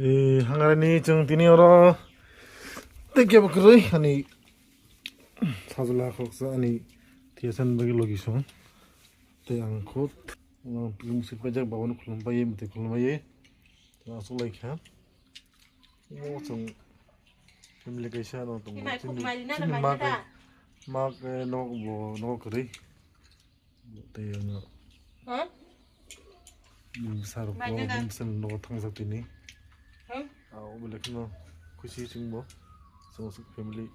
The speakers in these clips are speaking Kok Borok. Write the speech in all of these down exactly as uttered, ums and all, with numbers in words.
Eh, hangarani chwng tini oro tei kebo kwrwi ani sajla khoksa ani thiyasan bagwi logi song. Tei ang khud, uh, musik pajak babano khulum pai, mate khulum pai. Aswk lai kha. Mo chwng family kaisa no tongo. Chini, chini ma kai, ma kai nok bo nok kwrwi. Tei ano. Bini bwsarok bo bini bwsarok nogo thangjak tini. Ah, o belai kheno khusi chwngbo. Chwng aswk family,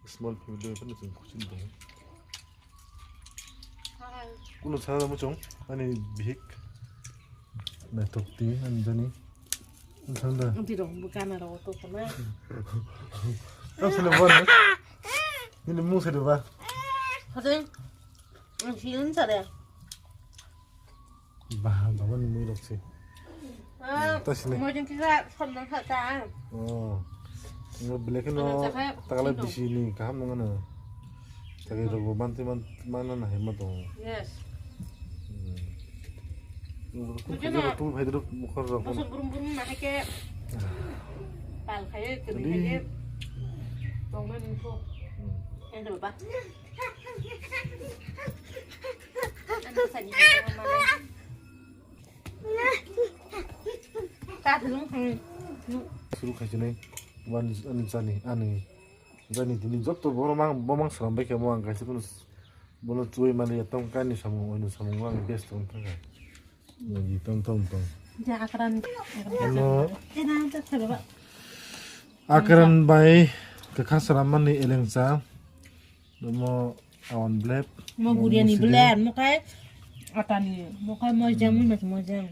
small family bai phano chwng khusi tongo. Kuno sa muchung ani bihik. Naithok ti ani jani. Thangda. Ang ti rong bu kana ro to kana. Tamo sele bo. Nini mung sele ba. Hajeng. Ang silin sare. Bah, baba ni mui rok se. Ah, ta sini. Mo jeng kisa som nang kha ta. Oh. Ngo belai kheno takala bisi ni kaham nang ano. Takai rok bo manti man, mana na hema tongo. Yes. Hmm. Bujana. Tu phai dro mukhar rok. Bosok burum burum na hake. Pal khaye, kini khaye. Tongma nungkho. Hmm. Endo ba. Ando sani. Ka thung. Suru khaisi nai. Wan ani chani, ani. Jani tini joto borok mang, bo mang sram bai khe mo ang kaisa phano bono chuwi mani ya tong kani samung, oino samung ang best tong thang kha. Nagi tong tong tong. Ja akran. Ano. Ena ta thalo ba. Akran bai kwkha sram mani elengsa. Mo awan blep. Mo guriani blep, mo kai atani, mo kai mojang, mo mojang.